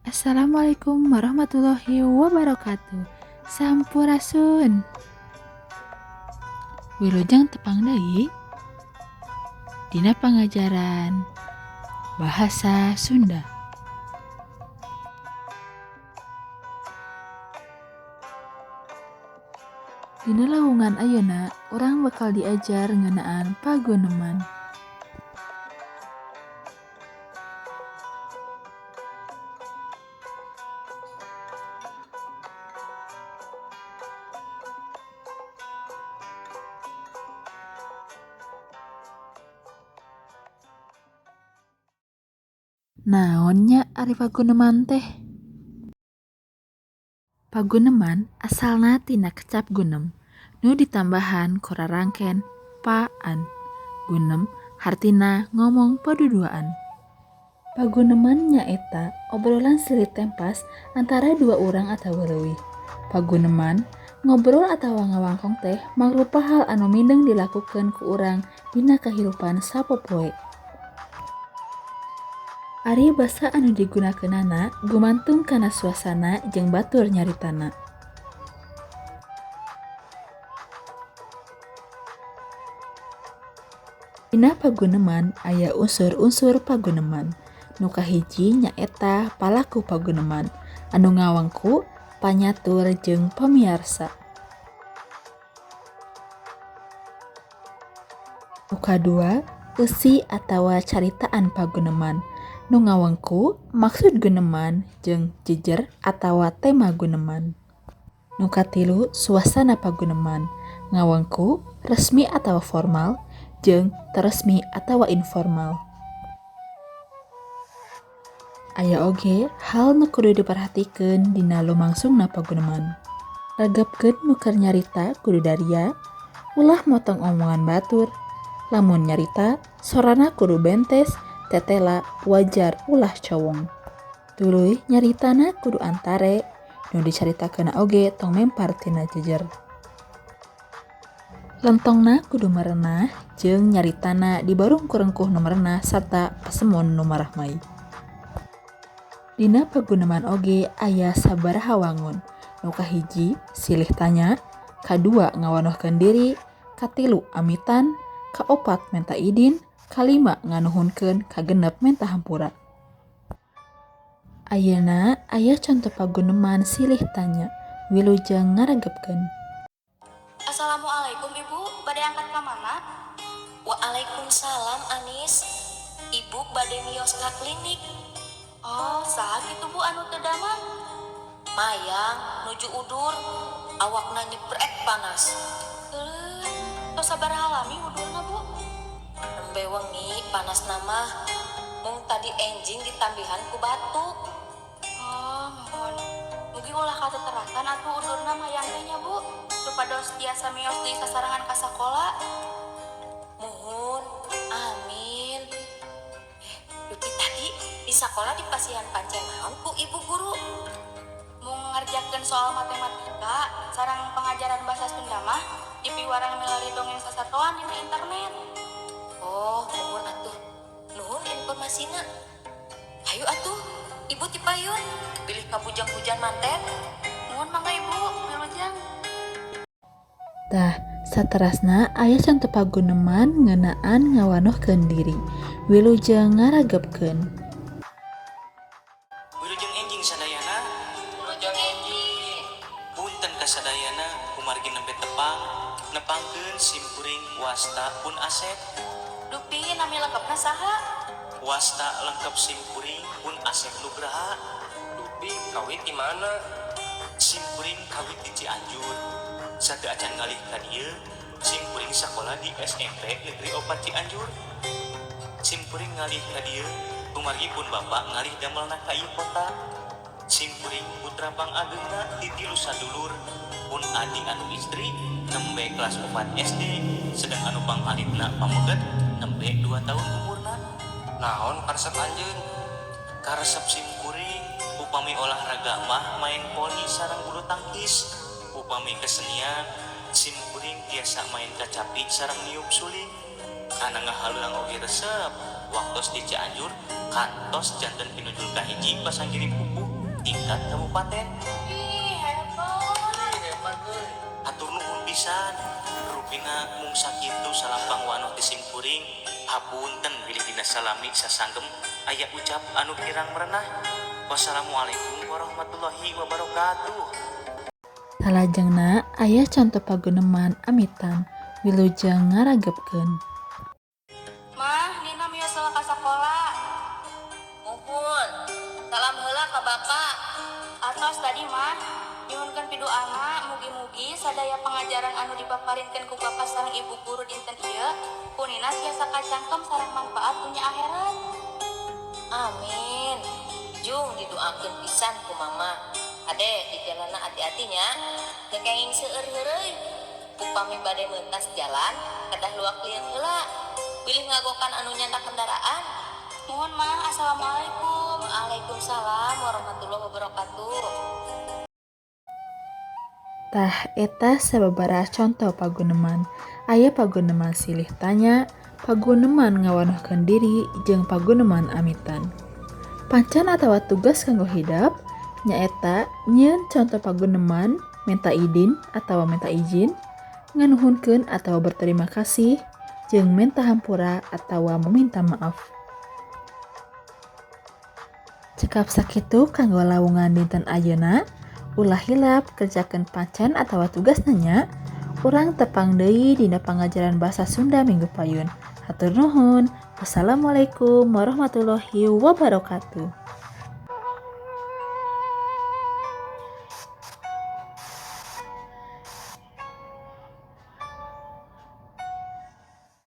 Assalamualaikum warahmatullahi wabarakatuh. Sampurasun. Wilujeng tepang deui dina pangajaran Bahasa Sunda. Dina lawungan ayeuna urang bakal diajar ngeunaan paguneman. Naon nya ari paguneman teh? Paguneman asalna tina kecap gunem, nu ditambahan ku rarangken pa-an. Gunem hartina ngomong paduduaan. Paguneman nyaeta obrolan silih tempas antara dua urang atawa leuwih. Paguneman, ngobrol atawa ngawangkong teh mangrupa hal anu mindeng dilakukeun ku urang dina kahirupan sapopoe. Ari basa anu digunakeunana gumantung kana suasana jeung batur nyaritana. Dina paguneman aya unsur-unsur paguneman. Nu kahiji nyaeta palaku paguneman, anu ngawangku, panyatur jeung pamiarsa. Nu kadua, eusi atawa caritaan paguneman, nu ngawengku maksud guneman jeung jejer atawa tema guneman. Nu katilu, suasana paguneman, ngawengku resmi atawa formal jeung teu resmi atawa informal. Aya oge hal nu kudu diperhatikeun dina lumangsungna paguneman. Regepkeun nu keur nyarita kudu daria, ulah motong omongan batur. Lamun nyarita, sorana kudu bentes, tetela, wajar ulah cowong. Tuluy nyaritana kudu antare, nu dicaritakeunna oge tong mempar tina jejer. Lentongna kudu merenah jeung nyaritana dibarung ku rengkuh nu merenah sarta pasemon nu marahmai. Dina paguneman oge aya sabaraha wangun. Nu kahiji silih tanya, kadua ngawanohkeun diri, katilu amitan, kaopat menta idin, kalima nganuhunkeun, kagenep menta hampura. Ayeuna aya conto paguneman silih tanya, wilujeng ngaregepkeun. Assalamualaikum Ibu, bade angkat ka mana? Waalaikumsalam Anis. Ibu bade mios ka klinik. Oh, saha kitu Bu anu teu damang? Mayang nuju udur, awakna nyebrek panas. Euleuh, tos sabaraha lami udurna Bu? Nembe wengi panasna mah, mung tadi enjing ditambihan ku batuk. Oh, muhun. Mugi ulah kateterasan atuh udurna mayang teh nya Bu, supados tiasa mios deui sasarengan ka sakola. Muhun, amin. Dupi tadi di sakola dipasihan pancen naon ku ibu guru? Mung ngarjakeun soal matematika sareng pangajaran bahasa Sunda mah dipiwarang milari dongeng sasatoan dina internet. Oh, nuhun atuh. Nuhun informasina. Hayu atuh, ibu ti payun, bilih kabujang hujan manten. Nuhun mangga Ibu, wilujeng. Tah, saterasna aya conto paguneman ngeunaan ngawanohkeun diri. Wilujeng ngaregepkeun. Wilujeng enjing sadayana. Wilujeng enjing. Punten kasadayana kumargi nembe tepang, nepangkeun simkuring wasta pun Asep. Dupi nami lengkapna saha? Wasta lengkap simkuring pun Asep Nugraha. Dupi kawit di mana? Simkuring kawit di Cianjur. Sateu acan ngalih ka dieu, simkuring sakola di SMP Negeri 4 Cianjur. Simkuring ngalih ka dieu kumargi pun bapak ngalih damelna ka ieu kota. Simkuring putra pangageungna ti tilu sadulur, pun adi anu istri nembe kelas 4 SD, sedang anu pangalitna pameget nembe 2 tahun umurna. Naon karesep anjeun? Karesep simkuring upami olahraga mah main voli sareng bulu tangkis. Upami kesenian simkuring tiasa main kacapi sareng niup suling. Kana ngahaleuang oge resep. Waktos di Cianjur kantos janten pinujul kahiji pasanggiri pupuh. tingkat kabupaten. Ih, hebat. Hebat euy. Hatur nuhun pisan. Rupina mung sakitu salampang wanoh ti simkuring. Hapunten bilih dina salami sasanggem aya ucap anu kirang merenah. Wassalamualaikum warahmatullahi wabarakatuh. Salajengna aya conto paguneman amitan wilujeng ngaragepkeun. Mah, Nina mios heula ka sakola. Muhun. Salam heula ka Bapak. Atos tadi mah nyuhunkeun piduana mugi-mugi sadaya pangajaran anu dipaparinkeun ku Bapak sareng Ibu guru dinten ieu ku Nina tiasa kacangkem sareng manfaat dunya akhirat. Amin. Jung didoakeun pisan ku Mama. Ade di jalanna hati-hati nya. Teu kenging seueur heureuy. Upami bade mentas jalan, kedah luak lieuk heula. Bilih ngagokan anu nyandak kendaraan. Nuhun mah, assalamualaikum. Waalaikumsalam warahmatullahi wabarakatuh. Tah eta sababaraha conto paguneman. Aya paguneman silih tanya, paguneman ngawanohkeun diri, jeung paguneman amitan. Pancen atawa tugas kanggo hidep nyaeta nyieun conto paguneman menta idin atawa menta izin, nganuhunkeun atawa berterima kasih, jeung menta hampura atawa meminta maaf. Cekap sakitu kanggo lawungan dinten ayeuna. Ulah hilap kerjakeun pancen atawa tugasna nya. Urang tepang deui dina pangajaran bahasa Sunda minggu payun. Hatur nuhun. Wassalamualaikum warahmatullahi wabarakatuh.